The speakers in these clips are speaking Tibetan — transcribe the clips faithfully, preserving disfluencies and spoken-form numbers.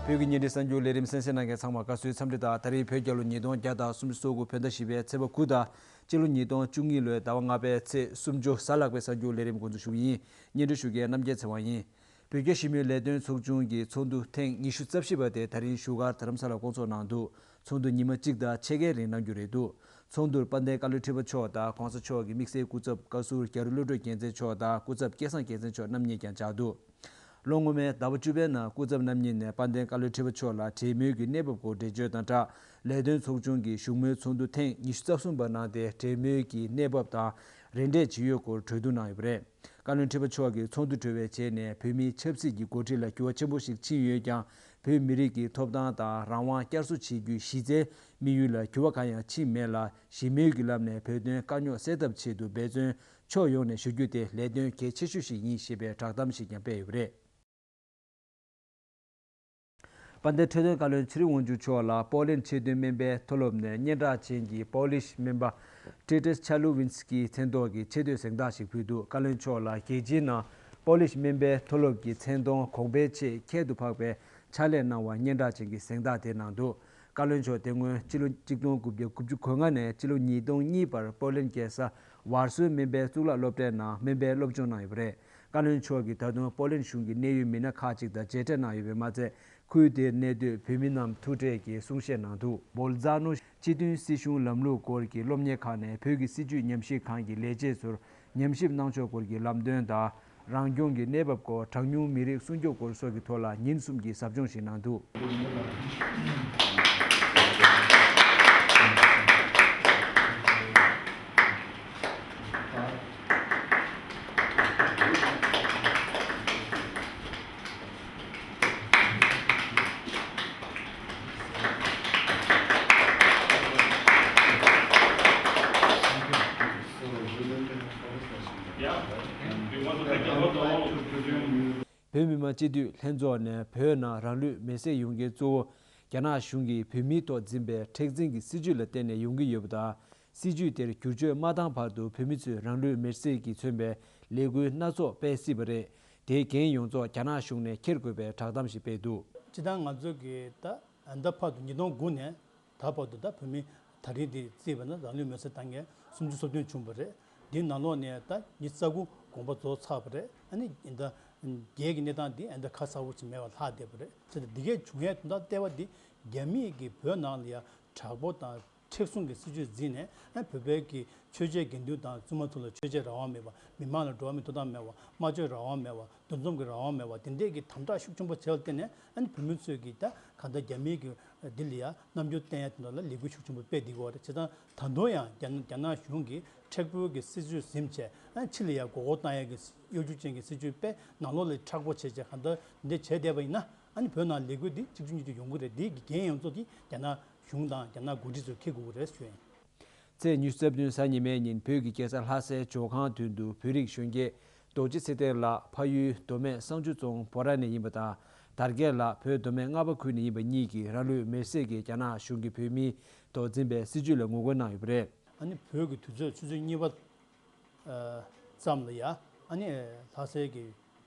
བོད་ཀྱི་བརྙན་འཕྲིན་གསར་འགྱུར་ལས་རིམ་གསན་གཟིགས་གནང་མཁན་ཚང་མ་དགའ་བསུའི་འཚམས་འདྲི་དང་། ད་རིང་བོད་རྒྱལ་ལོ་ཉིས་སྟོང་བརྒྱ་དང་སུམ་ཅུ་སོ་དགུ་བོད་ཟླ་བཞི་པའི་ཚེས་པ་དགུ་དང་། སྤྱི་ལོ་ཉིས་སྟོང་བཅུ་གཉིས་ལོའི་ཟླ་བ་ལྔ་པའི་ཚེས་སུམ་ཅུ་གཟའ་ལྷག་པའི་གསར་འགྱུར་ལས་རིམ་འགོ་འཛུགས་ཞུ་གི་ཡིན། སྙན་སྒྲོན་ཞུ་མཁན་རྣམ་རྒྱལ་ཚེ་དབང་ཡིན། བོད་རྒྱ་ཞི་མོལ་ལས་དོན་ཚོགས་ཆུང་གི་ཚོགས་འདུ་ཐེངས་ཉི་ཤུ་རྩ་བཞི་པ་དེ་ད་རིང་བཞུགས་སྒར་རྡ་རམ་ས་ལར་བསྐོང་ཚོགས་གནང་འདུག་ཚོགས་འདུ་ཉི་མ་གཅིག་དང་ཕྱེད་ཀའི་རིང་གནང་རྒྱུ་རེད་འདུག་ཚོགས་འདུར་དཔལ་ལྡན་བཀའ་བློན་ཁྲི་པ་མཆོག་དང་གོང་ས་མཆོག་གི་དམིགས་བསལ་སྐུ་ཚབ་བཀའ་ཟུར་རྒྱ་རི་བློ་གྲོས་རྒྱལ་མཚན་མཆོག་དང་སྐུ་ཚབ་སྐལ་བཟང་རྒྱལ་མཚན་མཆོག་རྣམ་གཉིས་ཀྱང་བཅར་འདུག་ལོ་སྔོན་མའི་ཟླ་བ་བཅུ་པའི་ནང་སྐུ་ཚབ་རྣམ་གཉིས་ནས་དཔལ་ལྡན་བཀའ་བློན་ཁྲི་པ་མཆོག་ལ་འབྲེལ་མོལ་གྱི་གནས་བབ་སྐོར་འགྲེལ་བརྗོད་དང་སྦྲགས། ལས་དོན་ཚོགས་ཆུང་གི་བཞུགས་མོལ་ཚོགས་འདུ་ཐེངས་ཉི་ཤུ་རྩ་གསུམ་པ་གནང་སྟེ། འབྲེལ་མོལ་གྱི་གནས་བབ་དང་རེ་འབྲས་ཇི་ཡོད་སྐོར་གྲོས་བསྡུར་གནང་ཡོད་པ་རེད། བཀའ་བློན་ཁྲི་པ་མཆོག་གིས་ཚོགས་འདུ་གྲོལ་བའི་རྗེས་ནས། བོད་མིའི་ཆབ་སྲིད་ཀྱི་འགོ་ཁྲིད་ལ་འགྱུར་བ་ཆེན་པོ་ཞིག་ཕྱིན་ཡོད་ཀྱང་། བོད་མི་རིགས་ཀྱི་ཐོབ་ཐང་དང་རང་དབང་བསྐྱར་གསོ་བྱེད་རྒྱུའི་གཞི་རྩའི་དམིགས་ཡུལ་ལ་འགྱུར་བ་གང་ཡང་ཕྱིན་མེད་ལ། ཞི་མོལ་གྱི་ལམ་ནས་བོད་དོན་དཀའ་རྙོག་སེལ་ཐབས་ཆེད་དུ་འབད་བརྩོན་ཕྱོགས་ཡོངས་ནས་ཞུ་རྒྱུ་དེ་ལས་དོན་གལ་ཆེ་ཤོས་ཤིག་ཡིན་ཞེས་པའི་བསྒྲགས་གཏམ་ཞིག་ཀྱང་སྤེལ་ཡོད་པ་རེད། དཔལ་ལྡན་འཕྲོད་བསྟེན་བཀའ་བློན་ཚེ་རིང་དབང་ཕྱུག་མཆོག་ལ་པོ་ལན་ཆེས་མཐོའི་སྨན་པའི་མཐོ་སློབ་ནས་སྙན་གྲགས་ཅན་གྱི་པོ་ལིཤ་སྨན་པ་ཏི་ཏྲེས་ཆར་ལུ་ཝིན་སི་ཀིའི་མཚན་ཐོག་གི་ཆེས་མཐོའི་གཟེངས་རྟགས་ཤིག་ཕུལ་འདུག་བཀའ་བློན་མཆོག་ལ་རྒྱལ་སྤྱིའི་ནང་པོ་ལིཤ་སྨན་པའི་མཐོ་སློབ་ཀྱི་མཚན་མཐོང་གོང་འཕེལ་ཆེད་ཁྱད་དུ་འཕགས་པའི་ཕྱག་ལས་གནང་བར་སྙན་གྲགས་ཅན་གྱི་གཟེངས་རྟགས་དེ་གནང་འདུག་བཀའ་བློན་མཆོག་དེ་སྔོན་སྤྱི་ལོ་གཅིག་སྟོང་དགུ་བརྒྱ་དགུ་བཅུ་གོ་ལྔ་ནས་སྤྱི་ལོ་ཉིས་སྟོང་གཉིས་བར་པོ་ལན་རྒྱལ་ས་ཝར་སོའི་སྨན་པའི་གཙུག་ལག་སློབ་གྲྭའི་ནང་སྨན་པའི་སློབ་སྦྱོང་གནང་ཡོད་པ་རེད། བཀའ་བློན་མཆོག་གིས་ད་དུང་པོ་ལན་གཞུང་གི་གནད་ཡོད་མི་སྣ་ཁག་ཅིག་དང་མཇལ་འཕྲད་གནང་ཡོད་པས་མ་ཚད། ཁུལ་དེར་གནས་སྡོད་བོད་མི་རྣམས་ཐུག་འཕྲད་ཀྱིས་གསུང་བཤད་གནང་འདུག་བོལ་ཛ་ནོ་སྤྱི་མཐུན་སྲིད་གཞུང་ལམ་ལུགས་སྐོར་གྱི་སློབ་གཉེར་ཁང་ནས་བོད་ཀྱི་སྲིད་བྱུས་ཉམས་ཞིབ་ཁང་གི་ལས་བྱེད་ཚོར་ཉམས་ཞིབ་གནང་ཕྱོགས་སྐོར་གྱི་ལམ་སྟོན་དང་། རང་སྐྱོང་གི་གནས་བབ་སྐོར། གྲངས་ཉུང་མི་རིགས་སྲུང་སྐྱོབ་སྐོར་སོགས་ཀྱི་ཐོག་ལ་ཉིན་གསུམ་གྱི་ཟབ་སྦྱོང་ཞིག་གནང་འདུག་བོད་མི་མང་སྤྱི་འཐུས་ལྷན་ཚོགས་ནས་བོད་ནང་རང་ལུས་མེར་སྲེག་ཡོང་རྐྱེན་གཙོ་བོ་རྒྱ་ནག་གཞུང་གིས་བོད་མིའི་ཐོག་འཛིན་པའི་མཁྲེགས་འཛིན་གྱི་སྲིད་བྱུས་ལ་བརྟེན་ནས་ཡོང་གི་ཡོད་པ་དང་། སྲིད་བྱུས་དེར་བསྒྱུར་བཅོས་མ་བཏང་བར་དུ་བོད་མི་ཚོས་རང་ལུས་མེར་སྲེག་གིས་མཚོན་པའི་ལས་འགུལ་སྣ་ཚོགས་སྤེལ་སྲིད་པ་རེད། དེའི་འགན་ཡོངས་རྫོགས་རྒྱ་ནག་གཞུང་ནས་འཁྱེར་དགོས་པའི་བསྒྲགས་གཏམ་ཞིག་སྤེལ་འདུག་སྤྱིར་བཏང་ང་ཚོ་གི་ད་ཨ་ད་བར་དུ་ཉིས་སྟོང་དགུ་ནས་ད་བར་དུ་ད་བོད་མི་ད་རེས་འདི་བརྩིས་པ་ན་རང་ལུས་མེར་སྲེག་བཏང་མཁན་སུམ་ཅུ་སོ་བདུན་བྱུང་བ་རེད། འདིའི་ནང་ལོགས་ནས་ད་ཉི་ཤུ་རྩ་དགུ་དགོངས་པ་རྫོགས་ཚར་བ་རེད། ཨ་ནི་ཨ་ད་རྒྱའི་གི་གནས་སྟངས་འདི་ཨ་ད་ཁ་གསལ་པོ་ཅིག་མེད་པ་ལྷག་བསྡད་པ་རེད། བྱས་ཙང་འདི་གས་བྱུང་ཡས་དོན་དག་ལྟེ་བ་འདི་རྒྱ་མིས་གི་བོད་ནང་ལ་ཡ་དྲག་པོ་དང་མཁྲེགས་བཟུང་གི་སྲིད་བྱུས་འཛིན་ནས་ཨ་བོད་པའི་གི་ཆོས་བྱེད་དགེ་འདུན་དང་བཙུན་མ་ཚོ་ལ་ཆོས་བྱེད་རང་དབང་མེད་པ། མི་མང་ལ་འགྲོ་བ་མིའི་ཐོབ་ཐང་མེད་པ། སྨྲ་བརྗོད་རང་དབང་མེད་པ། འདུ་འཛོམས་ཀྱི་རང་དབང་མེད་པ། དེ་འདྲས་ཀྱི་དམ་དྲག་ཤུགས་ཆེན་པོ་བྱས་པར་བརྟེན་ནས་ཨ་ནི་བོད་མི་ཚོས་ཀྱིས་ད་གང་ལྟར་རྒྱ་མིའི་གི་འདི་ལ་ཡ་རྣམ་འགྱུར་བསྟན་ཡ་དེ་འདྲ་ལ་ལས་འགུལ་ཤུགས་ཆེན་པོ་སྤེལ་བསྡད་ཀྱི་ཡོད་རེད། བྱས་ཙང་ད་དུང་ཡང་རྒྱ་རྒྱ་ནག་གཞུང་གིས་མཁྲེགས་པོའི་གི་སྲིད་བྱུས་འཛིན་བྱས་ཨ་ནི་ཕྱི་ལ་ཡ་མགོ་སྐོར་བཏང་ཡ་གི་གཡོ་སྒྱུ་ཅན་གྱི་སྲིད་བྱུས་སྤེལ། ནང་ལོགས་ལ་མཁྲེགས་པོ་བྱས་བྱས་གང་ལྟར་འདི་བྱས་བསྡད་པ་ཡིན་ན་ཨ་ནི་བོད་ནང་ལས་འགུལ་འདི་གཅིག་མཇུག་གཉིས་མཇུག་ཡོང་གི་རེད། འདི་གི་འགན་ཡོངས་རྫོགས་འདི་རྒྱ་ནག་གཞུང་དང་རྒྱ་ནག་འགོ་ཁྲིད་ཚོས་འཁྱེར་དགོས་ཀྱི་རེད་ཞུ་ཡིན། ཚེས་ཉི་ཤུ་རྩ་བདུན་གཟའ་ཉི་མའི་ཉིན་བོད་ཀྱི་རྒྱལ་ས་ལྷ་སའི་ཇོ་ཁང་མདུན་དུ་བོད་རིགས་གཞོན་སྐྱེས་རྡོ་རྗེ་ཚེ་བརྟན་ལགས་ཕ་ཡུལ་མདོ་སྨད་བསང་ཆུ་རྫོང་བོ་ར་ནས་ཡིན་པ་དང་། དར་རྒྱས་ལགས་བོད་མདོ་སྨད་རྔ་པ་ཁུལ་ནས་ཡིན་པ་གཉིས་ཀྱིས་རང་ལུས་མེར་སྲེག་གིས་རྒྱ་ནག་གཞུང་གིས་བོད་མིའི་ཐོག་འཛིན་པའི་སྲིད་བྱུས་ལ་ངོ་རྒོལ་གནང་ཡོད་པ་རེད། ཨ་ནི་བོད་ཀྱི་དུས་ཚོད་ཆུ་ཚོད་གཉིས་པ་ཙམ་ལ་ཡ་ཨ་ནི་ལྷ་སའི་གི་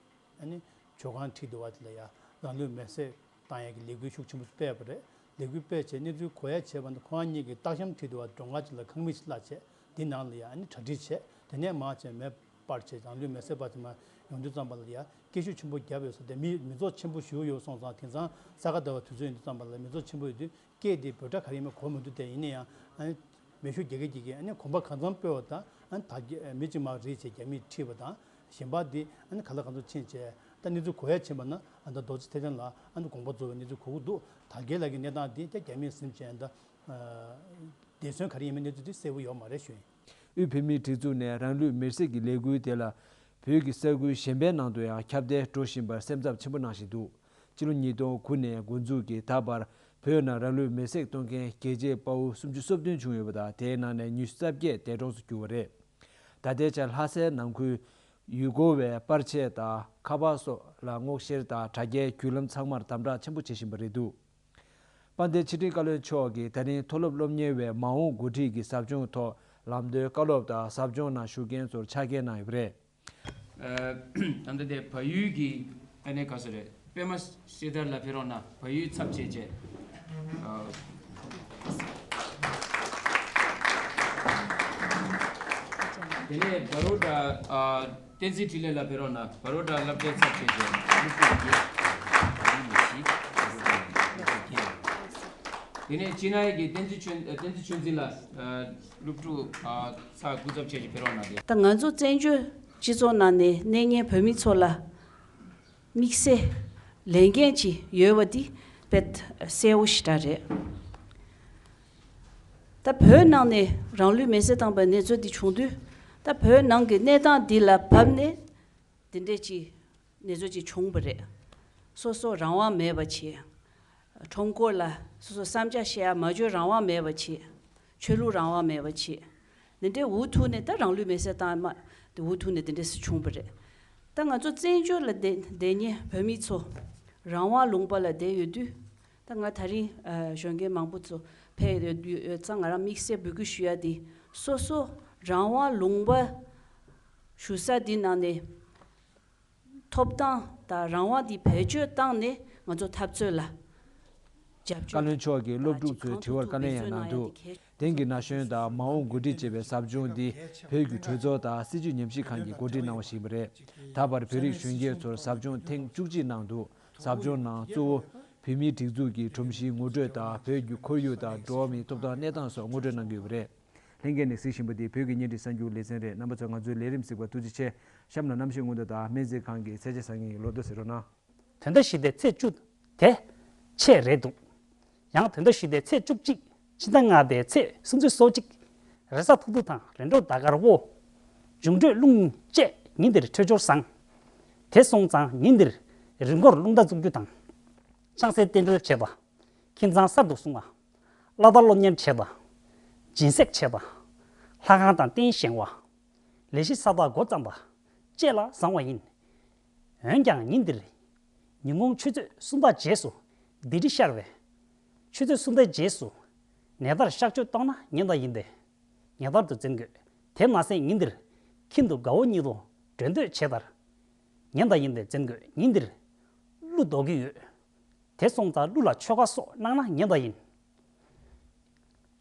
ཨ་ནི་ཇོ་ཁང་འཁྲིས་དུ་བ་དེ་ལ་ཡ་རང་ལུས་མེར་སྲེག་བཏང་ཡས་ཀྱི་ལས་འགུལ་ཤུགས་ཆེན་པོ་སྤེལ་བ་རེད། ལས་འགུལ་སྤེལ་བྱས་གནས་ཚུལ་གོ་ཡ་བྱས་པ་ནི་ཁོ་རང་གཉིས་ཀྱི་སྟག་ཤམ་འཁྲིས་དུ་བ་མགྲོན་ཁང་ཅིག་ལ་ཁང་མིག་ཅིག་གླ་བྱས་དེ་ནང་ལ་ཡ་ཨ་ནི་གྲ་སྒྲིག་བྱས་དེ་ནས་མར་བྱས་མེ་སྤར་བྱས་རང་ལུས་མེར་སྲེག་པ་དེ་མར་ཡོང་དུས་ཙམ་པ་ལ་ཡ་སྐད་ཤུགས་ཆེན་པོ་བརྒྱབ་ཡོད་ས་དེ་མི་མི་ཚོགས་ཆེན་པོ་ཞིག་ཡོད་སོང་ཙང་དེང་སང་ས་ག་ཟླ་བ་དུས་ཚོད་ཡིན་དུས་ཙམ་པ་ལ་མི་ཚོགས་ཆེན་པོ་ཡོད་དུས། སྐད་དེ་འབོད་སྒྲ་ག་རེ་ཡིན་མིན་གོ་མི་འདུག་དེ་ཡིན་ན་ཡང་ཨ་ནི་མེ་ཤུགས་རྒྱག་གི་རྒྱག་གི་ཨ་ནི་གོམ་པ་གང་འཚམ་སྤོས་པ་དང་ཨ་ནི་དར་རྒྱས་མི་གཅིག་མར་རེད་བྱས་རྒྱ་མིས་ཁྲིད་པ་དང་གཞན་པ་དེ་ཨ་ནི་ག་ལ་གང་འཚམ་ཕྱིན་བྱས་ད་གནས་ཚུལ་གོ་ཡ་ཕྱིན་པ་ན་ཨ་ད་རྡོ་རྗེ་ཐེག་ཆེན་ལ་ཨ་ནི་དགོངས་པ་རྫོགས་པའི་གནས་ཚུལ་གོ་གི་འདུག་དར་རྒྱས་ལགས་ཀྱི་གནས་སྟངས་དེ་ད་རྒྱ་མིས་ཟིན་བྱས་ད་འདས་གསོན་ག་རེ་ཡིན་མིན་གནས་ཚུལ་དེ་གསལ་པོ་ཡོད་མ་རེད་ཞུ་ཡིན། དབུས་བོད་མིའི་སྒྲིག་འཛུགས་ནས་རང་ལུས་མེར་སྲེག་གི་ལས་འགུལ་དེ་ལ་བོད་ཀྱི་ས་ཁུལ་གཞན་པའི་ནང་དུ་ཡང་ཁྱབ་གདལ་འགྲོ་བཞིན་པར་སེམས་འཚབ་ཆེན་པོ་གནང་བཞིན་འདུག་སྤྱི་ལོ་ཉིས་སྟོང་དགུ་ནས་འགོ་འཛུགས་ཀྱིས་ད་བར་བོད་ནང་རང་ལུས་མེར་སྲེག་གཏོང་མཁན་རྒྱལ་གཅེས་དཔའ་བོ་སུམ་ཅུ་སོ་བདུན་བྱུང་ཡོད་པ་དང་། དེའི་ནང་ནས་ཉི་ཤུ་རྩ་བརྒྱད་འདས་གྲོངས་སུ་གྱུར་བ་རེད། ད་ལྟའི་ཆར་ལྷ་སའི་ནང་ཁུལ་ཡུལ་སྐོར་བས་པར་ཆས་དང་ཁ་པར་སོགས་ལ་སྔོག་བཤེར་དང་དྲ་རྒྱའི་བརྒྱུད་ལམ་ཚང་མར་དམ་དྲག་ཆེན་པོ་བྱེད་བཞིན་པ་རེད་འདུག་དཔལ་ལྡན་ཕྱི་དྲིལ་བཀའ་བློན་མཆོག་གིས་ད་རིང་མཐོ་སློབ་སློབ་གཉེར་བའི་མ་འོངས་འགོ་ཁྲིད་ཀྱི་ཟབ་སྦྱོང་ཐོག་ལམ་སྟོན་བཀའ་སློབ་དང་ཟབ་སྦྱོང་ནང་ཞུགས་མཁན་ཚོར་ཕྱག་འཁྱེར་གནང་ཡོད་པ་རེད། ཨ། ད་ལྟ་དེ་བལ་ཡུལ་གྱི་ཨ་ནི་ག་ས་རེད། པད་མ་སྲི་ཐར་ལགས་ཕེབས་རོགས་གནང་། བལ་ཡུལ་ཚབ་བྱས་བྱས། ཨ། དེ་ནས་བ་རོ་ཌ་ཨ་བསྟན་འཛིན་འཕྲིན་ལས་ལགས་ཕེབས་རོགས་གནང་། བ་རོ་ཌ་སློབ་གྲྭའི་ཚབ་བྱས་བྱས། དེ་ནས་སྤྱི་ནང་གི་བསྟན་འཛིན་ཆོས་བསྟན་འཛིན་ཆོས་འཛིན་ལགས་ཨ་སློབ་ཕྲུག་ཨ་ཚབ་སྐུ་ཚབ་བྱས་བྱས་ཕེབས་རོགས་གནང་སྟེ། ད་ང་ཚོ་བཙན་བྱོལ་སྤྱི་ཚོགས་ནང་ནས་གནས་ངན་བོད་མི་ཚོ་ལ་དམིགས་བསལ་ལས་འགན་ཅིག་ཡོད་པ་འདི་དཔེ་གསལ་བོ་ཞེ་དྲག་རེད། ད་བོད་ནང་ནས་རང་ལུས་མེར་སྲེག་བཏང་པའི་གནས་ཚུལ་འདི་བྱུང་དུས། ད་བོད་ནང་གི་གནས་སྟངས་འདི་ལ་བབས་ནས་འདི་འདྲས་ཅིག་གནས་ཚུལ་ཅིག་བྱུང་བ་རེད། སོ་སོ་རང་དབང་མེད་པ་བྱས། ཁྲོམ་སྐོར་ལ་སོ་སོ་བསམ་འཆར་བཤད་ཡ་མ་འཇོན་རང་དབང་མེད་པ་བྱས། ཆོས་ལུགས་རང་དབང་མེད་པ་བྱས། འདི་འདྲའི་འུ་ཐུག་ནས་ད་རང་ལུས་མེར་སྲེག་བཏང་མ་འུ་ཐུག་ནས་འདི་འདྲས་སུ་བྱུང་བ་རེད། ད་ང་ཚོ་བཙན་བྱོལ་ལ་བསྡད་བསྡད་མཁན་བོད་མི་ཚོ་རང་དབང་ལུང་པ་ལ་བསྡད་ཡོད་དུས། ད་ང་ད་རིང་ཨ་གཞོན་སྐྱེས་མང་པོ་ཚོ་ཕེབས་ཡོད་ཡོད་ཙང་ང་རང་དམིགས་བསལ་འབོད་སྐུལ་ཞུ་ཡ་དེ། སོ་སོ་རང་དབང་ལུང་པ་བཞུགས་ས་འདི་ནང་ནས་ཐོབ་ཐང་དང་རང་དབང་འདི་བེད་སྤྱོད་བཏང་ནས་ང་ཚོ་འཐབ་རྩོད་ལ་རྒྱབ་སྐྱོར། བཀའ་བློན་མཆོག་གིས་སློབ་ཕྲུག་ཚོའི་དྲི་བར་བཀའ་ལན་ཡང་གནང་འདུག་དེང་གི་ན་གཞོན་དང་མ་འོངས་འགོ་ཁྲིད་ཅེས་པའི་ཟབ་སྦྱོང་འདི་བོད་ཀྱི་གྲོས་ཚོགས་དང་སྲིད་བྱུས་ཉམས་ཞིབ་ཁང་གིས་གོ་སྒྲིག་གནང་བ་ཞིག་ཡིན་པ་རེད། ད་བར་བོད་རིགས་གཞོན་སྐྱེས་ཚོར་ཟབ་སྦྱོང་ཐེངས་བཅུ་གཅིག་གནང་འདུག་ཟབ་སྦྱོང་ནང་གཙོ་བོ་བོད་མིའི་སྒྲིག་འཛུགས་ཀྱི་སྒྲོམ་གཞིའི་ངོ་སྤྲོད་དང་བོད་ཀྱི་ཁོར་ཡུག་དང་འགྲོ་བ་མིའི་ཐོབ་ཐང་གནས་སྟངས་སོགས་ངོ་སྤྲོད་གནང་གི་ཡོད་པ་རེད། ལྷན་རྒྱས་ནས་གཟིགས་བཞིན་པ་འདི་བོད་ཀྱི་བརྙན་འཕྲིན་གསར་འགྱུར་ལེ་ཚན་རེད། རྣམ་པ་ཚོ་ང་ཚོའི་ལས་རིམ་གཟིགས་པར་ཐུགས་རྗེ་ཆེ། གཤམ་ལ་གནམ་གཤིས་སྔོན་བརྡ་དང་སྨན་རྩིས་ཁང་གི་ཚད་ཆེ་ས་ངེས་ཀྱི་ལོ་ཐོ་གཟིགས་རོགས་གནང་། བོད་ཟླ་བཞི་པའི་ཚེས་བཅུ་དེ་ཆད་རེད་འདུག་ཡང་བོད་ཟླ་བཞི་པའི་ཚེས་བཅུ་གཅིག་ཕྱི་ཟླ་ལྔ་པའི་ཚེས་སུམ་ཅུ་སོ་གཅིག་རེས་གཟའ་ཕུར་བུ་དང་རེས་འགྲོགས་ཟླ་སྐར་འོ། འབྱུང་འཕྲོད་རླུང་བཅས་ཉིན་འདིར་འཕྲོད་སྦྱོར་བཟང་། དེ་སོང་ཙང་ཉིན་འདིར་རི་མགོར་རླུང་རྟ་འཛུགས་རྒྱུ་དང་། ཆང་སའི་རྟེན་འབྲེལ་བྱེད་པ། ཁྱིམ་ཚང་གསར་དུ་སྲུང་བ། བླ་དྭགས་སློབ་གཉེར་བྱེད་པ། སྦྱིན་སྲེག་བྱེད་པ། ལྷ་ཁང་དང་རྟེན་བཞེངས་པ། ལས་གཞི་གསར་པ་འགོ་བརྩམས་པ་བཅས་ལ་བཟང་བ་ཡིན། འོན་ཀྱང་ཉིན་འདིར་ཉིན་གུང་ཆུ་ཚོད་གསུམ་པ་རྗེས་སུ་སྡིག་སྒྲིབ་ཤར་བས། ཆུ་ཚོད་གསུམ་པའི་རྗེས་སུ་ནད་པར་གཤག་བཅོས་གཏོང་ན་ཉེན་བརྡ་ཡིན་ཏེ། ངེས་པར་དུ་འཛེམ་དགོས། དེ་མ་ཟད་ཉིན་འདིར་ཁྱིམ་དུ་དགའ་བོ་ཉིད་དུ་འགྲོ་འདོད་བྱེད་པར་ཉེན་བརྡ་ཡིན་ཏེ་འཛེམ་དགོས། ཉིན་འདིར་ཀླུ་ལྡོག་གི་ཡོད། དེ་སོང་ཙང་ཀླུ་ལ་ཆོ་ག་སོགས་གནང་ན་ཉེན་བརྡ་ཡིན།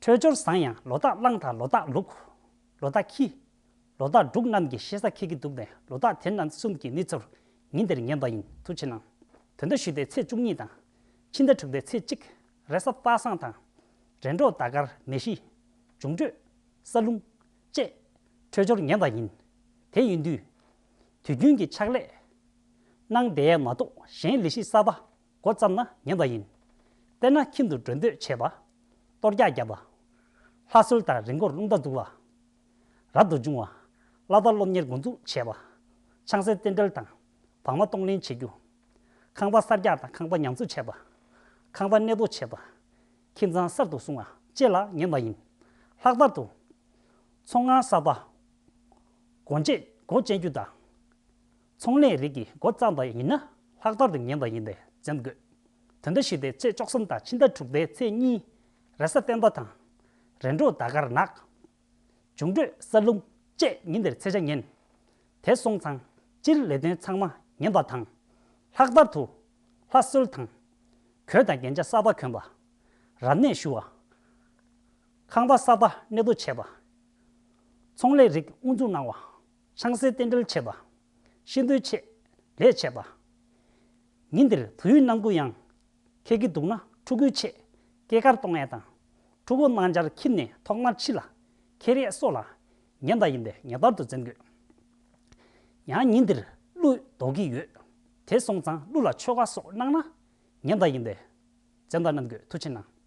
འཕྲོད་སྦྱོར་བཟང་ཡང་ལོ་རྟགས་གླང་དང་ལོ་རྟགས་ལུག་ལོ་རྟགས་ཁྱི། ལོ་རྟགས་འབྲུག་རྣམས་ཀྱི་ཤེས་བྱ་འཁྱེར་གྱི་འདུག་ནས་ལོ་རྟགས་དེ་རྣམས་གསུམ་གྱི་གནས་ཚུལ་ཉིན་དེར་ཉན་པ་ཡིན། ཐུགས་ཆེ་གནང་། བོད་ཟླ་བཞི་པའི་ཚེས་བཅུ་གཉིས་དང་། ཕྱི་ཟླ་དྲུག་པའི་ཚེས་གཅིག་རེས་གཟའ་སྟག་བཟང་དང་། རེས་འགྲོགས་ཟླ་སྐར་མེ་བཞི། འབྱུང་འཕྲོད་ས་རླུང་བཅས་འཕྲོད་སྦྱོར་ཉན་པ་ཡིན། དེ་ཡིན་དུས་དུས་རྒྱུན་གྱི་ཕྱག་ལས་གནང་བསྡད་ཡས་མ་གཏོགས་གཞན་ལས་གཞི་གསར་པ་འགོ་བརྩམས་ན་ཉན་པ་ཡིན། དཔེར་ན་ཁྱིམ་དུ་འགྲོ་འདོད་བྱེད་པ། གཏོར་རྒྱག་བརྒྱབ་པ། ལྷ་གསོལ་དང་རི་མགོར་རླུང་རྟ་འཛུགས་པ། རབ་ཏུ་བྱུང་བ། བླ་དྭགས་སློབ་གཉེར་འགོ་འཛུགས་བྱས་པ། ཆང་སའི་རྟེན་འབྲེལ་དང་བག་མ་གཏོང་ལེན་བྱེད་རྒྱུ། ཁང་པ་གསར་རྒྱག་དང་ཁང་པ་ཉམས་གསོ་བྱས་པ། ཁང་པ་གནས་སྤོ་བྱས་པ། ཁྱིམ་ཚང་གསར་དུ་སྲུང་བ་བཅས་ལ་ཉན་པ་ཡིན། ལྷག་པར་དུ་ཚོང་ཁང་གསར་པ་སྒོ་འབྱེད་སྒོ་བཅད་རྒྱུ་དང་། ཚོང་ལས་རིགས་ཀྱི་འགོ་བརྩམས་པ་ཡིན་ན་ལྷག་པར་དུ་ཉན་པ་ཡིན་པས་འཛེམ་དགོས། བོད་ཟླ་བཞི་པའི་ཚེས་བཅུ་གསུམ་དང་ཕྱི་ཟླ་དྲུག་པའི་ཚེས་གཉིས་རེས་གཟའ་སྤེན་པ་དང་། རེས་འགྲོགས་ཟླ་སྐར་ནག་འབྱུང་འཕྲོད་ས་རླུང་བཅས་ཉིན་དེར་ཚེས་ཆ་ཉན། དེ་སོང་ཙང་སྤྱིར་ལས་དོན་ཚང་མ་ཉན་པ་དང་། ལྷག་པར་དུ་ལྷ་གསོལ་དང་། གོས་དང་རྒྱན་ཆ་གསར་པ་གོན་པ། རབ་གནས་ཞུ་བ། ཁང་པ་གསར་པ་གནས་སྤོ་བྱེད་པ། ཚོང་ལས་རིགས་དབུ་འཛུགས་གནང་བ། ཆང་སའི་རྟེན་འབྲེལ་བྱེད་པ། ཤིན་ཏུའི་ཆེད་ལས་བྱེད་པ། ཉིན་འདིར་དུས་ཡུན་གནང་སྒོ་ཡང་འཁེལ་གྱི་འདུག་ན་ཕྲུ་གུའི་ཆེད་སྐྱེས་སྐར་གཏོང་ཡས་དང་། ཕྲུ་གུ་གནང་འཆར་ཁྱིམ་ནས་ཐོག་མར་ཕྱི་ལ་འཁྱེར་ཡས་སོགས་ལ་ཉན་པ་ཡིན་པས་ངེས་པར་དུ་འཛེམ་དགོས། ཡང་ཉིན་འདིར་ཀླུ་ལྡོག་གི་ཡོད། དེ་སོང་ཙང་ཀླུ་ལ་ཆོ་ག་སོགས་གནང་ན་ཉན་པ་ཡིན་པས་འཛེམ་དགོས། ཐུགས་ཆེ་གནང་།